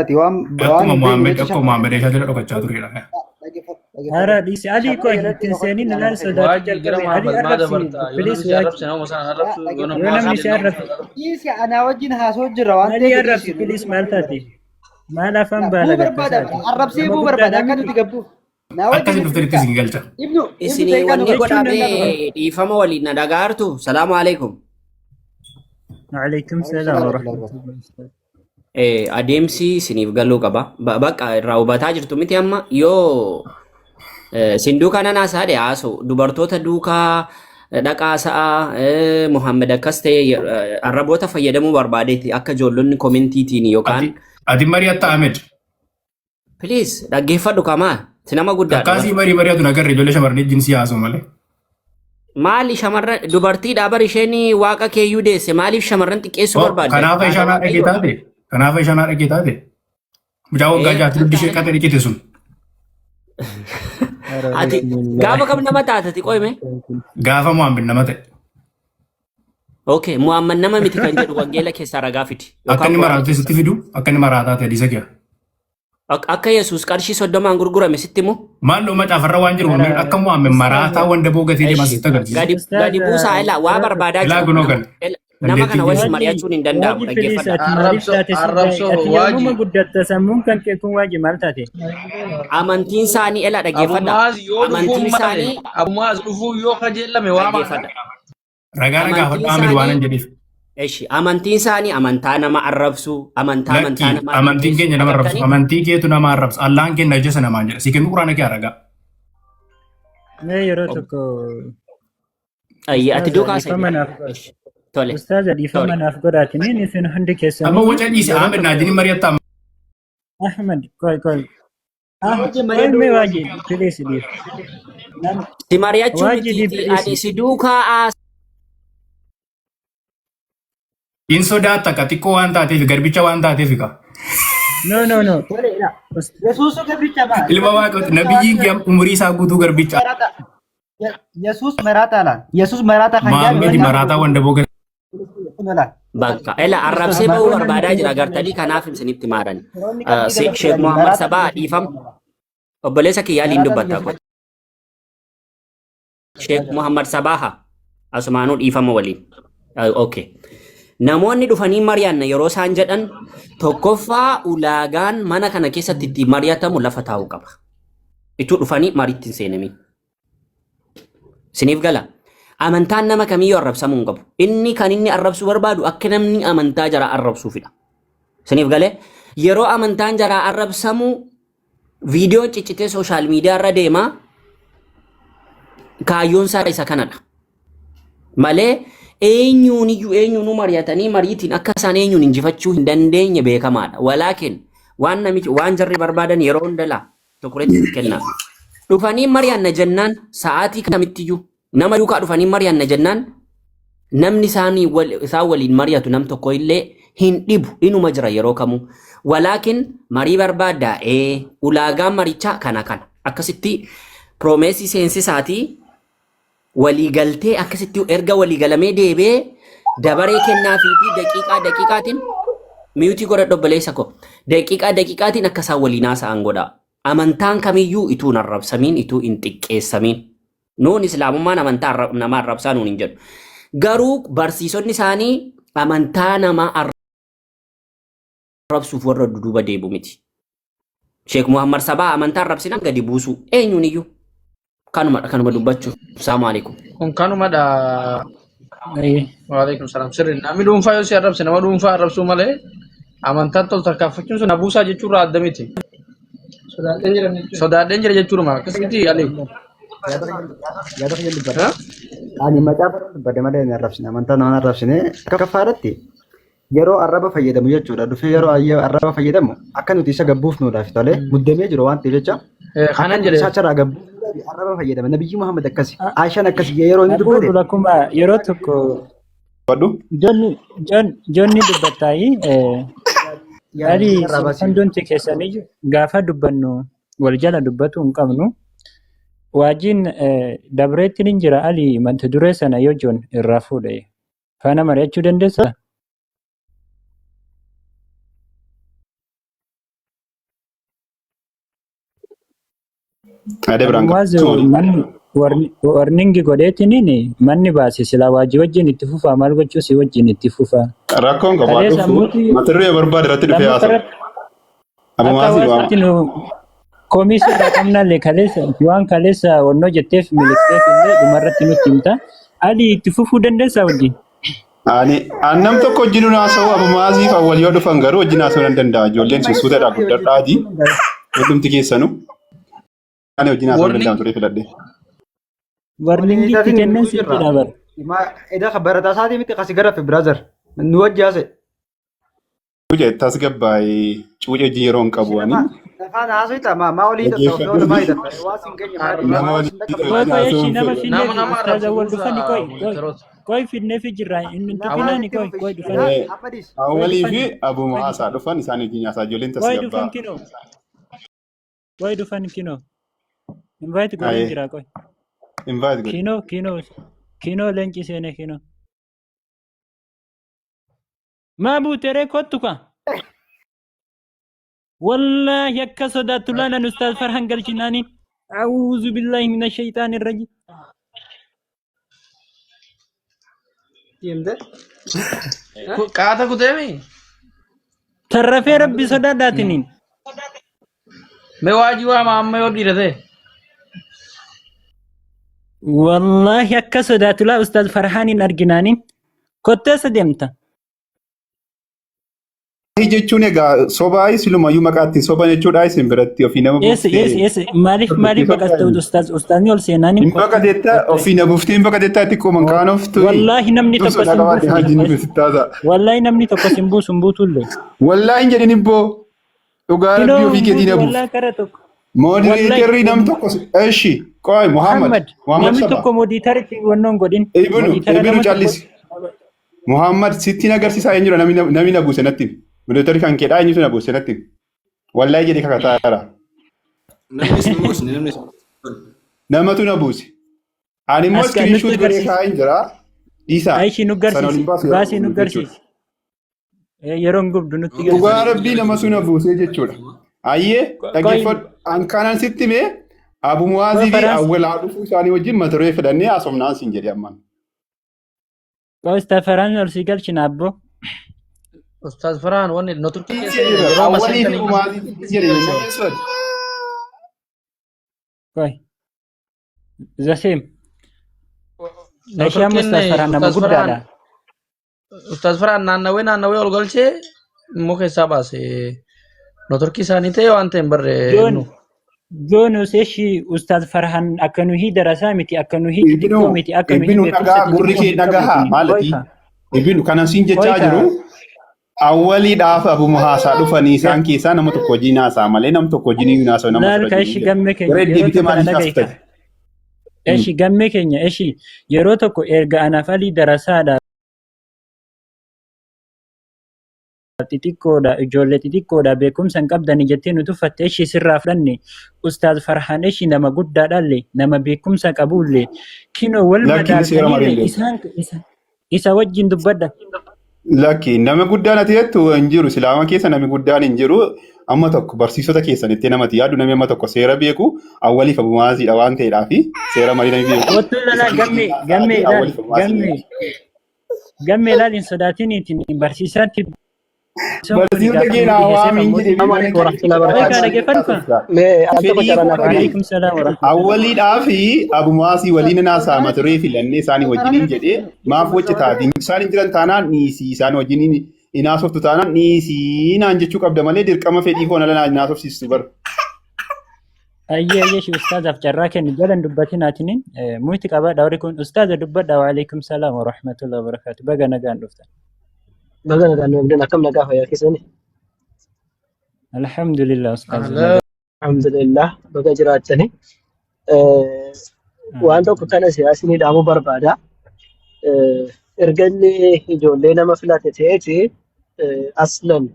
Ati waan waan Akkuma hin beekne Muhammad jecha akkuma Muhammad eeshaa jala dhokachaa turedha. Dhaggeeffadhu. Hara dhiisi alii Shamarran koo jalatti ittiin seeniin dhokachuu ilaal nama sodaatu Waajji gara jalqabe alii Muhammad maa arrabsi dabarta? Yoo namni please si waaji arrabse nama sana arrabsu, yoo namni yoo waa namni si si jedhe nama arrabse sana arrabsu. Dhiisi, anaa wajjin haasoo jirra waan alii ta'eef arrabsi dhiisi. please. Maal taate, maal afaan Buu baala barbaada, gattasaati arrabsee nama buu barbaada guddaadhaa akka miti. nuti gabbuuf. Naa wajjin Akkasii nuti dhuftanitti bulchaa. isin galcha. Ibnu ibnu Isinii daqiiqaa nu wanni galcha. Jechuun godhame danda'ama. Dhiifama waliin na dhagaartu. Salaamu alaikum. Waalaikum salaam Waalaikum wa salaam warahmatullahi. rahmatullahi. Adeemsi isiniif galuu qaba. Bakka irraa hubataa jirtu miti amma yoo isin duukaa nan haasaa haasa'u dubartoota duukaa dhaqaa sa'a Muhammad akkas ta'e arraboota fayyadamuu barbaadeeti akka ijoollonni komentiitiin yookaan Ati ati mari'atta Ahmed. Please dhaggeeffadhu kamaa si nama guddaadha bar. Akkaasii marii mari'atu nagarre ijoollee shamarranii jinsii haasa'u malee. Maali shamarran dubartiidha bar, isheen waaqa keeyyuu deesse, maaliif shamarran xiqqeessuu Oh, barbaadda? kanaaf Haadha ishaan haadha kee waaqayyoodha. taate? Kanaaf ishaan haadha kee taate? Mucaa waggaa 6 dugdi ishee qaxee dhiqite sun. Ati gaafa kam nama taatati qoyme? Gaafa Muhammad nama ta'e. Okay, Muhammad nama miti kan jedhu wangeela keessaa ragaa fidi. Akka Yookaan inni Quraana maraatee keessaa. sitti fidu, akka inni maraataa ta'e hadiisa kee. Akka Yesuus qarshii 30n gurgurame sitti himu? Maalloo macaafarra waan jiru Ara akka Muhammad maraataa ustaaza wanda boogatee deemaa Eshi sitti agarsiisa. gadi gadi buusaa, ilaa waa yeroo tokko barbaadaa Ilaa jira. kunoo Nama kan nama kana dandeettiin waliin keessa. waaji mari'achuun hin danda'amu, waaji please dhaggeeffadha. ati maaliif Arrabsoo taate si arrabsoo ati yoomuma waaji. guddatta, sammuun kan kee kun waaji maal taate? Amantiin isaanii, ela Abu dhaggeeffadha. Maaz yoo dhufuun Amantiin male isaanii Abu Maaz dhufuu yoo kajeellame waa maadha. dhaggeeffadha. Ragaa na gaafadhu Amantiin Ahmed waan isaanii an jedheef. Eshi, amantiin isaanii amantaa nama arrabsu, amantaa amantaa Lakki namaa amantiin xiqqeessu keenya nama arrabsu. agartanii? Amantii keetu nama arrabsu. Allaan keenya najasa namaan jedha. Si kennu quraana kee ragaa. Mee yeroo tokko Ayyi, ati ustaaza duukaa dhiifama seeni. naaf godha. Eshi, tole, Ustaaza dhiifama sorry. naaf godhaati. Niin isin hundi Amma keessaniyyuu waca dhiisi yeroo Ahmed tokko naajini mari'atta. Ahmed qoy qoy. Na Ah, wajjin qoy mari'adhu mee waaji. waaji please dhiif. Nam Si mari'achuu waaji mitiiti, dhiif ani please. si duukaa In sodaatta ka xiqqoo waan taateef, garbicha waan taateef ka. No, no, no. Tole ila. Yesuusu garbicha maa? Ilma Yesuus waaqooti garbicha waan nabiyyiin ta'eef. kee umurii isaa guutuu garbicha. Marata. Yesuus marata laan. Yesuus marata kan jedhu Muhammad macaafa maraataa wanda booga. qulqulluu kun laan. Bakka ela arrabsee Kiristoos ba'uu marata. barbaadaa jira agartanii, kanaaf isinitti maaran. Firoonni qalbii Sheekh dabarsanii Muhammad marata Sabaa Yesuus dhiifama. jedhama. Obboleessa kiyya aliin Marata dubbatta. Yesuus. Sheekh Muhammad Sabaha asumaanuu dhiifama waliin. Okay. Namoonni dhufanii mari'anna yeroo isaan jedhan, tokkoffaa ulaagaan mana kana keessatti itti mari'atamu lafa taa'uu qaba. Ituu dhufanii mariitti hin seenamin. Isiniif gala. Amantaan nama kamiyyuu arrabsamuu hin qabu. Inni kan inni arrabsuu barbaadu akka namni amantaa jaraa arrabsuufidha. Isiniif galee, yeroo amantaan jaraa arrabsamu viidiyoon ciccitee social media irra deema, kaayyoon isaa isa kanadha. Malee eenyuun iyyuu eenyuunuu mari'atanii mariitiin akka isaan eenyuun injifachuu hin dandeenye beekamaadha. Walaakin waan namichi waan jarri barbaadan yeroo hunda laa tukuretti kennaa. Dhufanii mari'anna jennaan, sa'aatii kamittiyyuu nama duukaa dhufanii mari'anna jennaan, namni isaanii isaan waliin mari'atu nam tokko illee hin dhibu, inuma jira yeroo kamuu. Walaakin marii barbaaddaa, ee, ulaagaan marichaa kana kana akkasitti piroomeesii seensisaatii waliigaltee akkasitti erga waliigalamee deebi'ee dabaree kennaafiitii daqiiqaa daqiiqaatiin miyuutii godhadhu obboleessa koo, daqiiqaa daqiiqaatiin akka isaan waliin haasa'an godhaa. Amantaan kamiyyuu ituu hin arrabsamiin, ituu hin xiqqeessamiin. Nuun islaamummaan amantaa nama arrabsaa nuun hin jedhu. Garuu barsiisonni isaanii amantaa namaa arrabsuuf warra duduuba deebu miti. Sheek Muhammad Sabaa amantaa arrabsinaan gadi buusuu eenyuun iyyuu kanuma kanuma dubbachuuf. Salaamu alaikum. Kun kanumadha. Ayi. Waalaikum salaam. Sirri namni dhuunfaa yoo si arrabse nama dhuunfaa arrabsuu malee amantaan tol tarkaanfachuun sun abuusaa jechuurraa adda miti. Sodaadheen jira jechuudha. Sodaadheen jira jechuudha. Akkasumatti Ali. Yaada kiyya dubbadha. Ani macaafa dubbadhe malee hin arrabsine. Amantaa nama hin arrabsine. Tokkoffaa irratti yeroo arraba fayyadamu jechuudha. Dhufee yeroo arraba fayyadamu akka nuti isa gabbuufnuudhaaf tolee muddamee jiru waan ta'eef jecha akka Kanan nuti jedhe. isa achirraa gabbuufnuudhaaf arraba fayyadama. Nabiyyi Muhammad akkasi. Aishaan akkasi yeroo inni Abu dubbate Lakuma yeroo tokko Badhu. Jonni Jon Jonni dubbattaayi yaada Ali irraa isin baasee. hundumti keessaniyyuu gaafa dubbannu wal jala dubbatu hin qabnu. Waajiin dabreetti ni jira Ali mata duree sana yoo Jon irraa fuudhe faana mari'achuu dandeessaa? Yaada biraan Abumaaz qabu. Manni warning godheetiniin manni baase silaa waajii wajjin itti fufaa, maal gochuu si wajjin itti fufaa. Rakkoon qabu haa Kaleessa dhufu. ammooti Mata duree barbaade irratti dhufee lammaffaa haasa'u. irratti akka Abumaazii waama. hawaasaatti nu komii sirraa qabnallee, kaleessa waan kaleessa wannoo jetteef miliqxeef illee dhumarratti nutti himta. Ali, itti fufuu dandeessaa wajjin? Ani an nam tokko wajjin haasa'u. Abumaazii fi Awwal yoo dhufan garuu wajjin haasa'uu nan danda'a. Ijoolleen sun suutadhaa guddadhaati. Hundumti keessanuu. Ani wajjin haasa'uu Warning danda'an ture filadhe. Warning itti kennan sitti dhabar. Eda barataa isaatii miti kasi gara fi brother. Nu wajji haase. Cuucee tasgabbaa'ee, cuucee wajjin yeroo hin qabu ani. Afaan haasoo maa maa olii hidhatta, osoo maa hidhatta, waa sin keenya maali Nama waa waliin sin dhaqqabu. Qoy qoy, haasa'uu eshi hin nama fedhu. Nama finneefi nama ustaaz arrabsu Awwal buusa dhufani, qoy qoy monitoroota. qoy, finneefi jirra inni tuqinaani, qoy qoy dhufani. Ahmadis. Qoy Awwalii dhufani, fi qoy Abumaasaa dhufani, dhufan, isaan wajjin haasaa, ijoolleen qoy dhufan tasgabbaa. kinoo, qoy dhufan kinoo, invite godheen Ayee jira, qoy. Invite godhi. Kinoo kinoo kinoo, leenci seene kinoo. Maa buuteree? Kottu ka. Wallaahi akka sodaattu laalan ustaaz Farhan galchinaani. A'uuzu billaahi mina shayxaani rajim. Deemte? Qaata kuteemi? Tarrafee rabbi sodaadhaatiniin. Mee waajii waama amma yoo dhiira ta'e. Wallaahi akka sodaattu laa ustaaz Farhaaniin arginaaniin. Kotteessa deemta. Jechuun egaa sobaa silumayyuu maqaa ittiin soban jechuudha isin biratti ofii nama Eessa eessa buuftee. Eessa, maaliif maaliif baqatta ustaaz? Ustaazni ol seenaaniin Hin kottu baqatetta, kottu. ofii na buuftee hin baqatettaa, itti qooman kaanoftu. Wallaahi namni tokko Sodaa sin qabaate buusu. hajiin nuti taata. Wallaahi namni tokko sin buusu, hin buutullee. Wallaahi hin jedhin ibboo, dhugaa Kinoo rabbii ofii hin keetii buutu na buufte. wallaahi kara tokko. Wallaahi Moderatorri nam tokko eshi qoy Muhammad Muhammad Muhammad namni Saba tokko moderatoritti wannoon godhin. Ibnu Moderator Ibnu nama tokko. callisi. Muhammad, sitti agarsiisaa eenyudha namni namni na buuse natti himi. Moderatorri kan keedhaa eenyutu na buuse natti himi. Wallaahi jedhee kakataa jira. Namni isin buusne, namni isin Namatu na buuse. Ani immoo As kan nutti screenshot godhee agarsiisi. kaa'een jira. Dhiisaa. Aishii nu Sana garsiisi. waliin baasu yeroo Baasii nu gubdu jechuudha. garsiisi. Yeroon gubdu nutti Dhugaa garsiisi. rabbii nama na buusee jechuudha. Ayyee Qoy dhaggeeffadhu. An kanan sitti himee Abu qoy Muwaazii fi Faraans Awwalaa dhufuu isaanii wajjin mata duree fidannee haasofnaan siin jedhe ammaan. Qoy, ustaaz Farhaan ol sii galchina abboo. Ustaaz Farhaan wanni no turkii keessa jira yeroo amma Awwalii fi seentanii Muwaazii jedhe dhageessifadhu. Qoy. The same. No Ishee amma turkiin ustaaz Farhaan nama Ustaaz Farhaan guddaadha. Ustaaz Farhaan naannawee naannawee ol galchee immoo keessaa baase. No turkii isaanii ta'e waan ta'e hin barre Joon nu. Joonus eshi ustaaz Farhaan akka nuhi darasaa miti, akka nuhi Ibnu xixiqqoo miti, akka nuhi Ibnu beekumsa dhagaa gurri xixiqqoo kee hin qabu. dhagahaa Qoy maalati? ka. Ibnu kanan siin Qoy jechaa ka. jiru awwaliidhaaf Abu Muhaasaa dhufanii isaan keessaa nama tokko wajjin haasaa malee nam tokko wajjin hin haasa'u nama Laal fira ka jiru eshi jedhe. gamme keenya Gara yeroo deebitee tokko na maaliif dhaga'i ka. haasoftate? Eshi gamme keenya, eshi yeroo tokko erga anaaf alii darasaadha, xixiqqoodha, ijoollee xixiqqoodha, beekumsa hin qabdani jettee nu tuffatte, eshi sirraa fudhanne. Ustaaz Farhaan eshi nama guddaadhaallee, nama beekumsa qabullee, kinoo wal Lakki inni seera malee madaaltaniillee hin beeku. isaan isa wajjin dubbadha. Lakki nama guddaan ati jettu hin jiru. Islaama keessa namni guddaan hin jiru. Amma tokko barsiisota keessan itti namatti yaadu, namni amma tokko seera beeku awwaliif Abu Muwaaziidha waan ta'eedhaafi seera malee namni beeku Kottuu lalaa isaan gamme wajjin gamme haasa'aati ilaali awwaliif Abu Muwaazii gamme gamme ilaali, hin sodaatiniitiin barsiisaatti sun kuni Barsiisota gaafa nu keenyaa dhiheesseef waamiin ammoo jedhee Assalamu mana alaikum warahmatullahi Qoy kaa wabarakatuh. dhaggeeffadhu kaa. Mee al tokko fedhii carraa koo naaf dhabe. kenni. Waalaikum salaam warahmatullahi. Awwaliidhaa fi Abu Muwaazii waliin haasaa mata duree filannee isaanii wajjiniin jedhee maaf wacce taati? Isaan hin jiran taanaan dhiisii, isaan wajjiniin hin haasoftu taanaan dhiisii naan jechuu qabda malee dirqama fedhii koon ala naan haasofsiistu bara. Ayyee ayyee, shi ustaazaaf carraa kenni, jalan dubbatin atinin muyti qabadha warri kun ustaaza dubbadha. Waalaikum salaam warahmatullahi wabarakatuh, baga nagaan dhuftan. Baga nagaan nu eegdan, akkam nagaa fayyaa keessani? Alhamdulillah ustaaza Ahlan. nagaa. Alhamdulillah, baga jiraattani. Waan tokko kana siyaasni dhaamuu barbaada. Erga inni ijoollee nama filate ta'eeti aslan